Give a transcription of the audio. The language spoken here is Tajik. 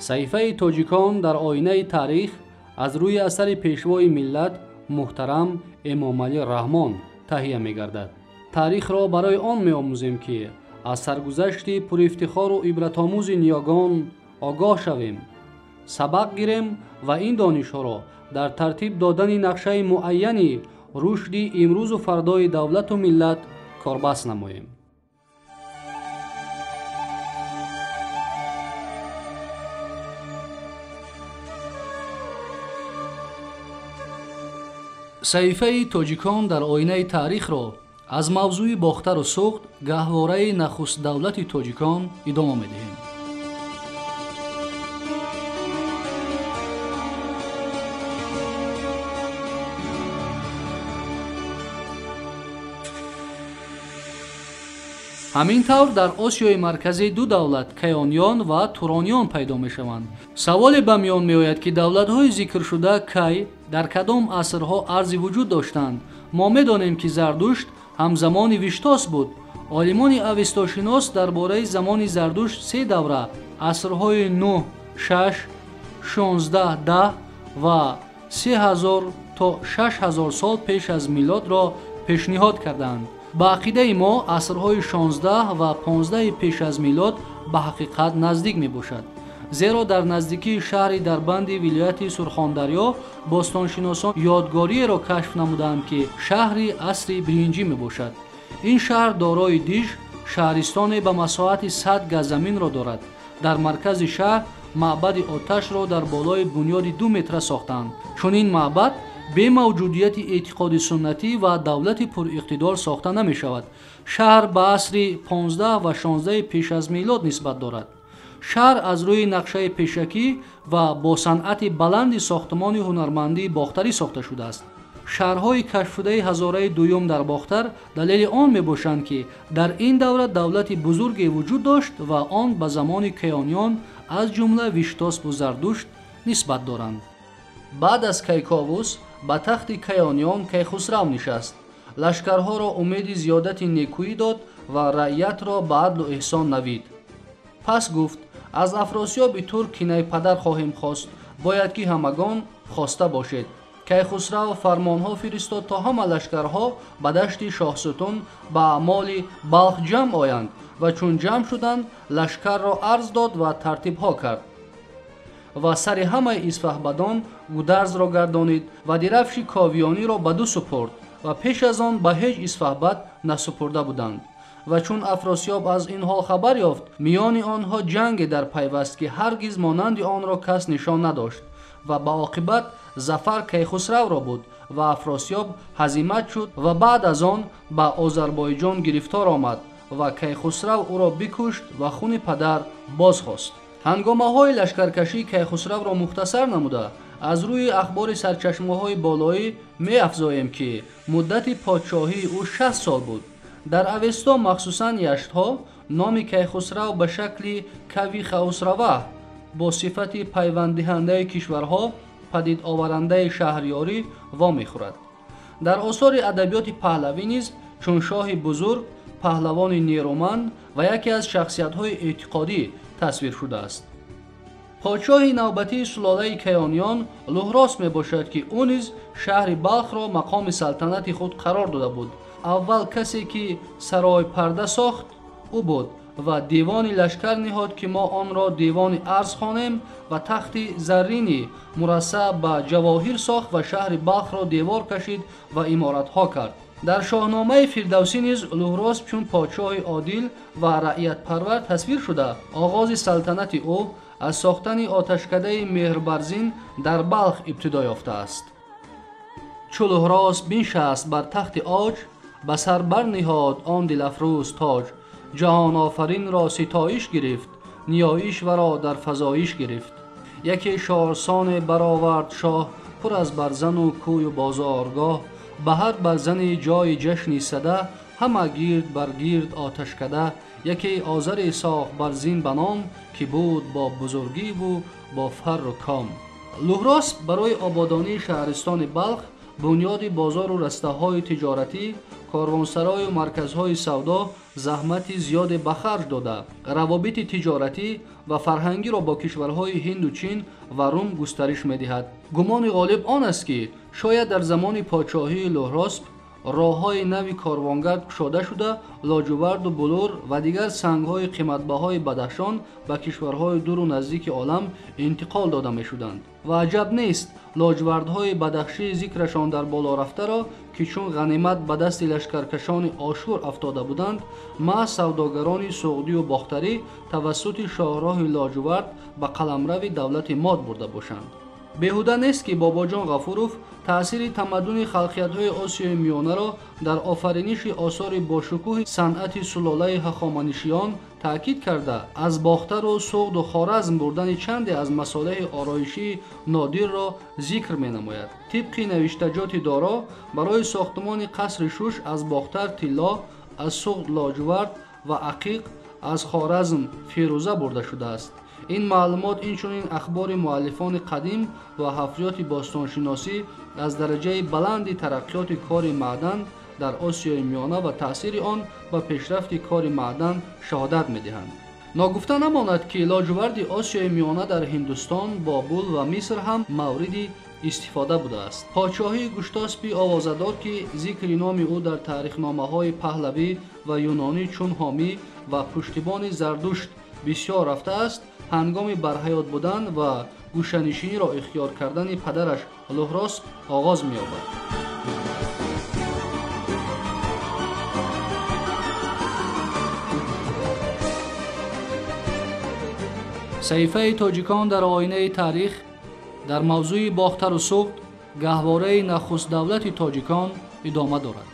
Саҳифаи тоҷикон дар оинаи таърих аз рӯи асари пешвои миллат муҳтарам Эмомалӣ Раҳмон таҳия мегардад. Таърихро барои он меомӯзем, ки аз саргузашти пурифтихору ибратомӯзи ниёгон огоҳ шавем, сабақ гирем ва ин донишҳоро дар тартиб додани нақшаи муайяни рушди имрӯзу фардои давлату миллат корбаст намоем. Саҳифаи тоҷикон дар оинаи таърихро аз мавзӯи Бохтару Суғд, гаҳвораи нахустдавлати тоҷикон идома медиҳем. Ҳамин тавр дар Осиёи Марказӣ ду давлат Каёниён ва Турониён пайдо мешаванд. Саволе ба миён меояд, ки давлатҳои зикршуда кай, дар кадом асрҳо арзи вуҷуд доштанд. Мо медонем, ки Зардушт ҳамзамони Виштос буд. Олимони авестошинос дар бораи замони Зардушт се давра асрҳои 9, 6, 16, 10 ва 3000 то 6000 сол пеш аз милодро пешниҳод карданд. Ба ақидаи мо асрҳои 16 ва 15 пеш аз милод ба ҳақиқат наздик мебошад, зеро дар наздикии шаҳри Дарбанди вилояти Сурхондарё бостоншиносон ёдгориеро кашф намуданд, ки шаҳри асри биринҷӣ мебошад. Ин шаҳр дорои диж, шаҳристоне ба масоҳати 100 газ заминро дорад. Дар маркази шаҳр маъбади оташро дар болои бунёди 2 метра сохтанд. Чунин маъбад бе мавҷудияти эътиқоди суннатӣ ва давлати пуриқтидор сохта намешавад. Шаҳр ба асри 15 ва 16 пеш аз милод нисбат дорад. Шаҳр аз рӯи нақшаи пешакӣ ва бо санъати баланди сохтмони ҳунармандии бохтарӣ сохта шудааст. Шаҳрҳои кашфшудаи ҳазораи дуюм дар Бохтар далели он мебошанд, ки дар ин давра давлати бузурге вуҷуд дошт ва он ба замони каёниён аз ҷумла Виштосбу Зардушт нисбат доранд. Баъд аз Кайковус ба тахти каёниён Кайхусрав нишаст. Лашкарҳоро умеди зиёдати некӯӣ дод ва раиятро ба адлу эҳсон навид. Пас гуфт: аз Афросиёби турк кинаи падар хоҳем хост, бояд ки ҳамагон хоста бошед. Кайхусрав фармонҳо фиристод, то ҳама лашкарҳо ба дашти Шоҳсутун ба аъмоли Балх ҷамъ оянд ва чун ҷамъ шуданд, лашкарро арз дод ва тартибҳо кард ва сари ҳамаи исфаҳбадон гударзро гардонид ва дирафши ковиёниро ба ду супурд ва пеш аз он ба ҳеҷ исфаҳбад насупурда буданд. Ва чун Афросиёб аз ин ҳол хабар ёфт, миёни онҳо ҷанге дар пайваст, ки ҳаргиз монанди онро кас нишон надошт ва ба оқибат зафар Кайхусравро буд ва Афросиёб ҳазимат шуд ва баъд аз он ба Озарбойҷон гирифтор омад ва Кайхусрав ӯро бикушт ва хуни падар бозхост. Ҳангомаҳои лашкаркашии Кайхусравро мухтасар намуда, аз рӯи ахбори сарчашмаҳои болоӣ меафзоем, ки муддати подшоҳии ӯ 60 сол буд. Дар Авесто, махсусан яштҳо, номи Кайхусрав ба шакли Кави Хаусрава бо сифати пайванддиҳандаи кишварҳо, падидоварандаи шаҳриёрӣ вомехӯрад. Дар осори адабиёти паҳлавӣ низ чун шоҳи бузург, паҳлавони нерӯманд ва яке аз шахсиятҳои эътиқодӣ тасвир шудааст. Подшоҳи навбатии сулолаи каёниён Луҳрос мебошад, ки ӯ низ шаҳри Балхро мақоми салтанати худ қарор дода буд. Аввал касе, ки саройпарда сохт, ӯ буд ва девони лашкар ниҳод, ки мо онро девони арз хонем, ва тахти заррини мурассаъ ба ҷавоҳир сохт ва шаҳри Балхро девор кашид ва иморатҳо кард. Дар шоҳномаи Фирдавсӣ низ Луҳрос чун подшоҳи одил ва раиятпарвар тасвир шуда, оғози салтанати ӯ аз сохтани оташкадаи меҳрбарзин дар Балх ибтидо ёфтааст. Чу Луҳрос биншаст бар тахти оҷ, ба сар барниҳод он дилафрӯз тоҷ. Ҷаҳонофаринро ситоиш гирифт, ниёиш варо дар фазоиш гирифт. Яке шорсоне баровард шоҳ, пур аз барзану кӯю бозоргоҳ. Ба ҳар барзани ҷои ҷашни сада, ҳама гирд бар гирд оташкада. Яке озаре сохт барзин ба ном, ки буд бо бузургиву бо фарру ком. Луҳрос барои ободонии шаҳристони Балх бунёди бозору растаҳои тиҷоратӣ, корвонсарою марказҳои савдо заҳмати зиёде ба харҷ дода, равобити тиҷоратӣ ва фарҳангиро бо кишварҳои Ҳинду Чин ва Рум густариш медиҳад. Гумони ғолиб он аст, ки шояд дар замони подшоҳии Луҳросп роҳҳои нави корвонгард кушода шуда, лоҷуварду булур ва дигар сангҳои қиматбаҳои Бадахшон ба кишварҳои дуру наздики олам интиқол дода мешуданд. Ва аҷаб нест, лоҷувардҳои бадахшии зикрашон дар боло рафтаро, ки чун ғанимат ба дасти лашкаркашони Ошур афтода буданд, маҳз савдогарони суғдию бохтарӣ тавассути шоҳроҳи лоҷувард ба қаламрави давлати Мод бурда бошанд. Беҳуда нест, ки Бобоҷон Ғафуров таъсири тамаддуни халқиятҳои Осиёи Миёнаро дар офариниши осори бошукӯҳи санъати сулолаи ҳахоманишиён таъкид карда, аз Бохтару Суғду Хоразм бурдани чанде аз масолеҳи ороишии нодирро зикр менамояд. Тибқи навиштаҷоти Доро, барои сохтмони қасри Шуш аз Бохтар тилло, аз Суғд лоҷувард ва ақиқ, аз Хоразм фирӯза бурда шудааст. Ин маълумот инчунин ахбори муаллифони қадим ва ҳафриёти бостоншиносӣ аз дараҷаи баланди тараққиёти кори маъдан дар Осиёи Миёна ва таъсири он ба пешрафти кори маъдан шаҳодат медиҳанд. Ногуфта намонад, ки лоҷуварди Осиёи Миёна дар Ҳиндустон, Бобул ва Миср ҳам мавриди истифода будааст. Подшоҳии Гуштоспи овозадор, ки зикри номи ӯ дар таърихномаҳои паҳлавӣ ва юнонӣ чун ҳомӣ ва пуштибони Зардушт бисёр рафтааст, ҳангоми барҳаёт будан ва гӯшанишиниро ихтиёр кардани падараш Луҳросп оғоз меёбад. Саҳифаи тоҷикон дар оинаи таърих дар мавзӯи Бохтару Суғд, гаҳвораи нахустдавлати тоҷикон идома дорад.